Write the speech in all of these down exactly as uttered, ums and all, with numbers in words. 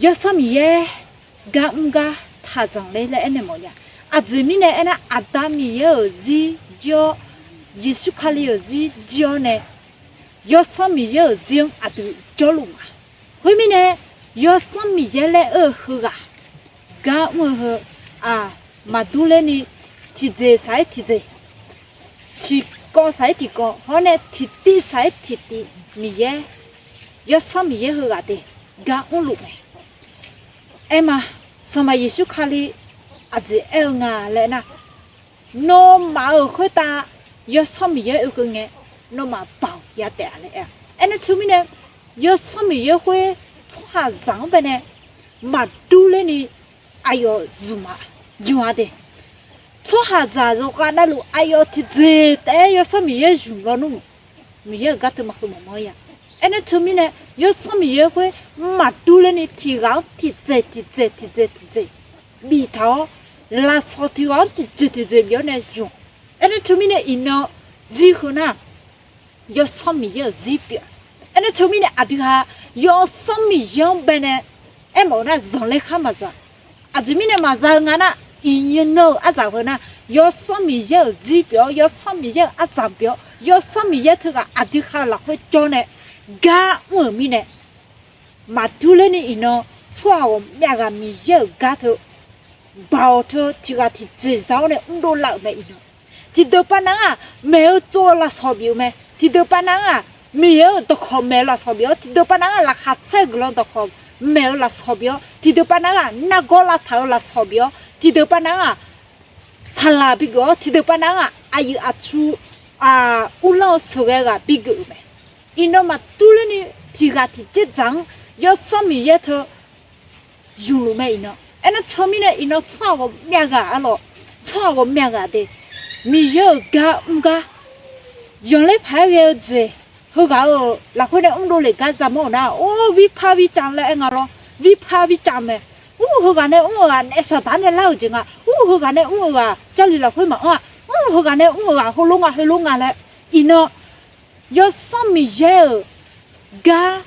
Yawsanr Miqyaer gar mr gar taqzanq ler laer aernaeq mawfnya. Aqjeq mirnae aernar, Aqda Miqyaer-euq zir jir-awr, Yeqsur Kali-euq zir jir-awr nae Yawsanr Miqyaer-euq zir-anr aqdui jawrluf ma. Khoermirnae, Yawsanr Miqyaer laer aer-eu heughaq gar mr-eu heu-aq, maqdur lerni tiqjeq saq-aer tiqjeq, tiqkawv saq-aer tiqkawv hawr nae tiqtiv saq-aer tiqtiv Miqyaer, Yawsanr Miqyaer heughaq deuq gar mrluf mae. Aerma, Sanqpaq Yeqsur Kali aqjeq aer-eu nga laer nar, nawmaf-euq khoertav Yawsanr Miqyaer oekeuv ngae, nawmaf baoq ya taef-a laer aer-a. Aernar teumirnae, Yawsanr Miqyaer khoer tsawrhaqzaq-anr baenae maqdur lerni aqyawf zmq-a, zmq-a de. Tsawrhaqzaq yawqghaq navluf aqyawf tiqjeq taef-aer Yawsanr Miqyaer zmq lawnmr, Miqyaer-euq gar teu maqkeuv maqmanr-a. Aernar teumirnae, Yawsanr Miqyaer khoer maqdur lerni tiqghaq-anr tiqjeq tiqjeq tiqjeq tiqjeq biftaq-awr, lafsawq tiqghaq-anr tiqjeq tiqjeq bif-awr nae zmq. Aernar teumirnae iqnan zir heu nar, Yawsanr Miqyaer-euq zir pyeuf-a. Aernar teumirnae aqdui ha Yawsanr Miqyaer-anr baenae aermawf-eu nar zanqler khar maqza. Aqjeq mirnae maqza-eu nga nar, iqnan-euq arzaq heu nar, Yawsanr Miqyaer-euq zir pyeuf-awr, Yawsanr Miqyaer-euq arzaq pyeuf-awr, Yawsanr Miqyaer teughaq aqdui ha lafkhoer jawr nae gar mr-euq mirnae, maqdur lerni iqnan tsawrhaq ghawqmyav ghaq Miqyaer-euq gar teu baoq teu tiqghaq tiqjeq za-awr nae mrdov laf-euq mae iqnan. Tiqdeuq pav nav-anr-aq, maeq-eu tsov-eu lafsawq bif-eu mae. Tiqdeuq pav nav-anr-aq, Miqyaer-euq dawqkawq maeq-eu lafsawq bif-awr, tiqdeuq pav nav-anr-aq, laqkhaq tsaer-eu guiqlanq dawqkawq maeq-eu lafsawq bif-awr, tiqdeuq pav nav-anr-aq, nargawr lavtaq-eu lafsawq bif-awr, tiqdeuq pav nav-anr-aq, saqlaq bigeuf-awr, tiqdeuq pav nav-anr-aq, aqyuif aqtsu, uvlanr-eu sheuqghae ghaq bigeuf-euq mae. Iqnan maqdur lerni tiqghaq tiqjeq dzaq-anr Yawsanr Miqyaer teu zmqluf mae iqnan. Aernar teumirnae iqnan tsawrhaq ghawqmyav ghaq arlawq, tsawrhaq ghawqmyav ghaq de, Miqyaer-euq gar mr gar, zanqler paq-aer ghae-eu jeq, heughaq-euq lafkhoer nae mrdov lef gar zamawr-euq nar, or, virpar vircav laer aer nga lawr, virpar vircav mae. Ur, heughaq nae mr-euq ghaq naef Saqdaq nae lar-euq jeq nga. Ur, heughaq nae mr-euq ghaq Jarlif lafkhoer maqanr-a. Ur, heughaq nae mr-euq ghaq heulof nga heulof nga laer, iqnan Yawsanr Miqyaer-euq gar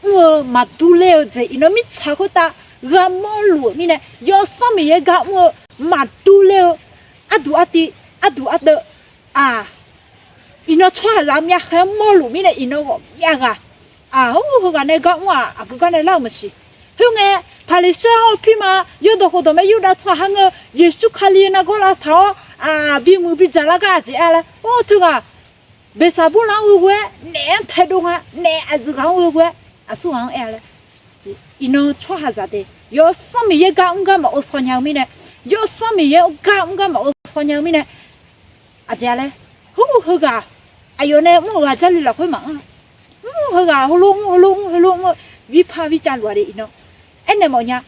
mr-eu maqdur ler-eu jeq iqnan mirtsaq khoertav gha mawrluf-euq mirnae, Yawsanr Miqyaer gar mr-eu maqdur ler-eu arduq artiv, arduq ardeuv, aq, iqnan tsawrhaqzaq myavkhaer-anr mawrluf mirnae iqnan ghawqmyav ghaq, aq, or, heughaq nae gar mr-aq aqgeu gar nae lar-euq maqsiq. Khoerngae, Paqliqsaer-anr-eu pirma, yawdawq khofdawq mae Yurdav tsawrhaq ha ngeur, Yeqsur Kali nargawr lavtaq-awr, aq, bimuiq bidzaq lar gar aqjeq aer laer, or, teughaq Beqsaqburlaf-anr ghoe-aer naef-anr taedov nga, naef aqyuif ghaq-anr ghoe-aer, aqsurghaq-anr aer-a laer. Iqnan tsawrhaqzaq de, Yawsanr Miqyaer gar mr gar maqghov shaw nya-eu mirnae, Yawsanr Miqyaer gar mr gar maqghov shaw nya-eu mirnae, aqjeq-a laer, hur, heughaq aqyawf nae mr-euq ghaq Jarlif lafkhoer maqanr-a. Mr, heughaq heulof mr heulof mr heulof mr-eu virpar vircav luf-a de iqnan. Aernaeq mawfnya.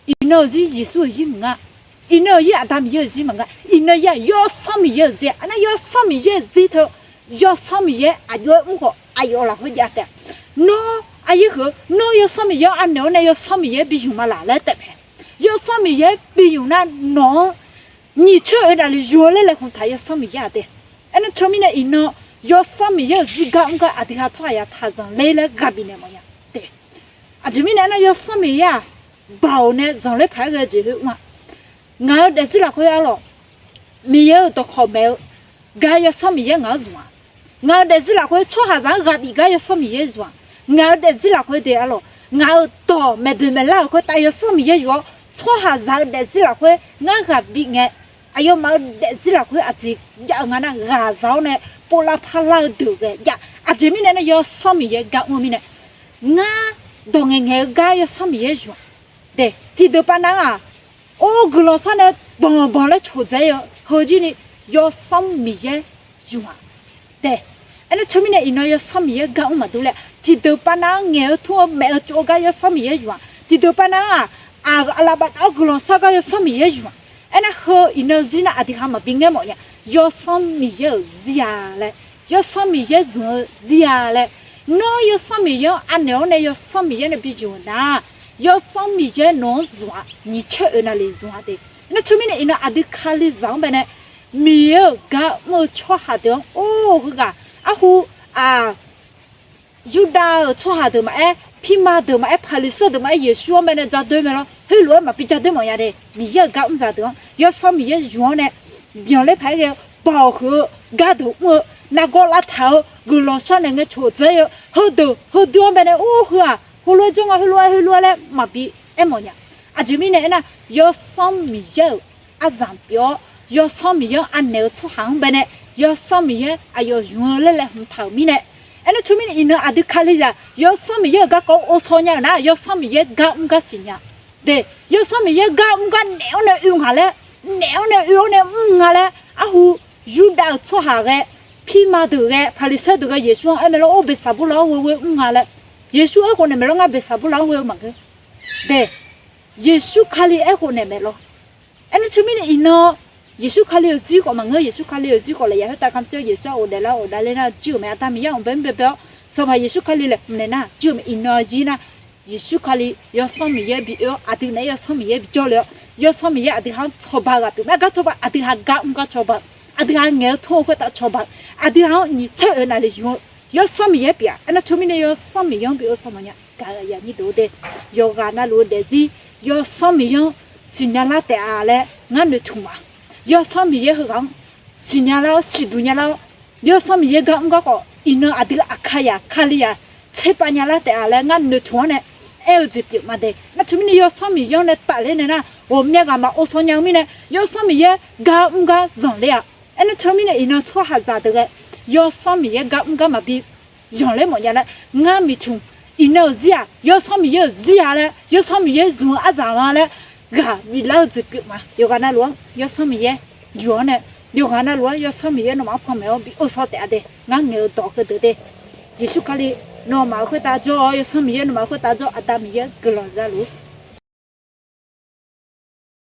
Iqnan-euq zir Yeqsur-euq zir maqnga. Iqnan-euq zir Aqda Miqyaer-euq zir maqnga. Iqnan-euq zir-aq Yawsanr Miqyaer-euq zir-a. Aqnar Yawsanr Miqyaer-euq zir teu, Yawsanr Miqyaer aqjox-aer mr khawf aqyawf lafkhoer jav taef-a. Nawr, aqyuif heu, nawr Yawsanr Miqyaer-anr anaeq-awr nae Yawsanr Miqyaer bi zmq ma laq laer taef mae. Yawsanr Miqyaer bi zmq nar nawq-anr nyiq coer oe navluf zmq-eu laer laeqhmq taq Yawsanr Miqyaer-aq de. Aernar teumirnae iqnan Yawsanr Miqyaer-euq zir gar mr gar aqdui ha tsawrhaq ya taqzanq ler laer ghaq bifnaeq mawfnya de. Aqjeq mirnae aernar Yawsanr Miqyaer-aq, baoq nae zanqler paq-aer ghae-eu jeq khoer mr-a. Ngaq-euq daefzir lafkhoer arlawq, Miqyaer-euq dawqkawq maeq-eu gar Yawsanr Miqyaer ngaq-anr zmq-a. Ngaq-euq daefzir lafkhoer tsawrhaqzaq-anr ghaq bif gar Yawsanr Miqyaer zmq-a. Ngaq-euq daefzir lafkhoer de arlawq, ngaqeuq dawq maeqboeq maeqlar-euq khoertav Yawsanr Miqyaer zmq-awr, tsawrhaqzaq-eu daefzir lafkhoer ngar ghaq bif ngae, aqyawfmaf-euq daefzir lafkhoer aqjeq jav-eu nga nar, ghaqzaq-awr nae povlar parlar-eu deuq ghae jav. Aqjeq mirnae nar Yawsanr Miqyaer gar mr-eu mirnae, ngar dawq ngaeqngaeq-eu gar Yawsanr Miqyaer zmq-a. De, tiqdeuq pav nav-aq, or, guiqlanq sar nae banq banq laer coqdzae-eu heuzir ni Yawsanr Miqyaer zmq-a. De, aernar teumirnae iqnan Yawsanr Miqyaer gar mr maqdur laer, tiqdeuq pav nav-anr ngaeq-eu tmr-eu maef-eu tsov-eu gar Yawsanr Miqyaer zmq-a. Tiqdeuq pav nav-aq, aqlaf bafdav-awr guiqlanq sar gar Yawsanr Miqyaer zmq-a. Aernar heu iqnan zir nar aqdui ha maqbi ngaer mawfnya. Yawsanr Miqyaer-euq zir-a laer, Yawsanr Miqyaer zmq-eu zir-a laer, nawr Yawsanr Miqyaer-anr anaeq-awr nae Yawsanr Miqyaer nae bi zmq-euq nar, Yawsanr Miqyaer nawq-anr zmq-a, nyiq coer oe navluf zmq-a de. Aernar teumirnae iqnan aqdui Kalizaq-anr baenae Miqyaer-euq gar mr-eu tsawrhaq deuq-anr or heughaq arhu, aq, Yurdav-euq tsawrhaq deuq maqaer, Pirma deuq maqaer, Paqliqsaer deuq maqaer, Yeqsur-anr baenae jadoer mae lawr. Heulof-aer maqbi jadoer mawf nya de. Miqyaer-euq gar mr zaqdeuq-anr, Yawsanr Miqyaer zmq-anr nae byanqler paq-aer ghae-eu baoq huiq-eu gardeuq mr-eu, nargawr lavtaq-eu, guiqlanq sharnaeq ngae coqdzaer-eu, heudeuq heudeuq-anr baenae or heu-aq heulof-aer jawr nga, heulof-aer heulof-aer laer maqbi aermawf nya. Aqjeq mirnae aernar, Yawsanr Miqyaer-euq arzanq pyeuf-awr, Yawsanr Miqyaer-anr anaeq-eu tsawrhaq-anr baenae, Yawsanr Miqyaer aqyawf zmq-eu laer laeqhmq taq-euq mirnae, aernar teumirnae iqnan aqdui Kali-aq Yawsanr Miqyaer-euq garkawv-anr ovsaw nya-euq nar, Yawsanr Miqyaer gar mr gar siqnya. De, Yawsanr Miqyaer gar mr gar naeq-awr nae oe nga laer, naeq-awr nae oe-awr nae mr nga laer, arhu Yurdav-euq tsawrhaq ghae, pirma deuq ghae, Paqliqsaer deuq ghae Yeqsur-anr aer mae lawr, or Beqsaqburlaq-anr ghoe ghoe mr nga laer. Yeqsur aerkhof naeq maeq lawr, ngar Beqsaqburlaq-anr ghoe-eu maqngeur. De, Yeqsur Kali aerkhof naeq maeq lawr. Aernar teumirnae iqnan Yeqsur Kali-euq zir khawf maqngeur, Yeqsur Kali-euq zir khawf lafyaq khoertav kamq sir-awr Yeqsur-anr ghofdaef lar ghofdaef ler nar jir-euq mae, aqda Miqyaer-anr bae mr bae bae-awr, Sanqpaq Yeqsur Kali laeqhmq naeq nar jir-euq mae, iqnan zir nar Yeqsur Kali Yawsanr Miqyaer bi oe-awr, aqdui naeq-aer Yawsanr Miqyaer bi jawrle-awr, Yawsanr Miqyaer aqdui ha-anr cawba ghaq pyeuf mae. Gar cawba, aqdui ha gar mr gar cawba, aqdui ha ngaeq-eu tmr-eu khoertav cawba, aqdui ha-anr nyiq tsoer-euq navluf zmq-eu Yawsanr Miqyaer pyeuf-aq. Aernar teumirnae Yawsanr Miqyaer-anr bi ovsaw mawf nya. Gaq-eu aqyuif aqnyir deuq-or de, yawqghaq navluf-eu daefzir Yawsanr Miqyaer-anr siqnya lar taef-a laer ngar noeqtmq ma. Yawsanr Miqyaer heughaq-anr siqnya lar-awr, siqduq nya lar-awr, Yawsanr Miqyaer gar mr gar khawf iqnan aqdui aqkaqyaq Kalizaq tserpav nya lar taef-a laer ngar noeqtmq-anr nae aer-eu jeq pyeuf ma de. Nar teumirnae Yawsanr Miqyaer-anr nae tafler nae nar ghawqmya ghaq maq ovsaw nya-eu mirnae, Yawsanr Miqyaer gar mr gar zanqler-a. Aernar teumirnae iqnan tsawrhaqzaq deuq ghae Yawsanr Miqyaer gar mr gar maqbi zanqler mawf nya laer ngar miqtmq. Iqnan-euq zir-aq Yawsanr Miqyaer-euq zir-a laer, Yawsanr Miqyaer zmq-eu arzaq ma laer ghaq biflar-eu jeq pyeuf ma. Yawqghaq navluf-anr Yawsanr Miqyaer yuf-anr nae, yawqghaq navluf-anr Yawsanr Miqyaer nawmaf-anr panmaeq-awr bi ovsaw taef-a de. Ngar ngaeq-eu dawq heudeuq de, Yeqsur Kali nawmaf-euq khoertav jawr-awr, Yawsanr Miqyaer nawmaf-euq khoertav jawr, aqda Miqyaer guiqlanq za luf-ur.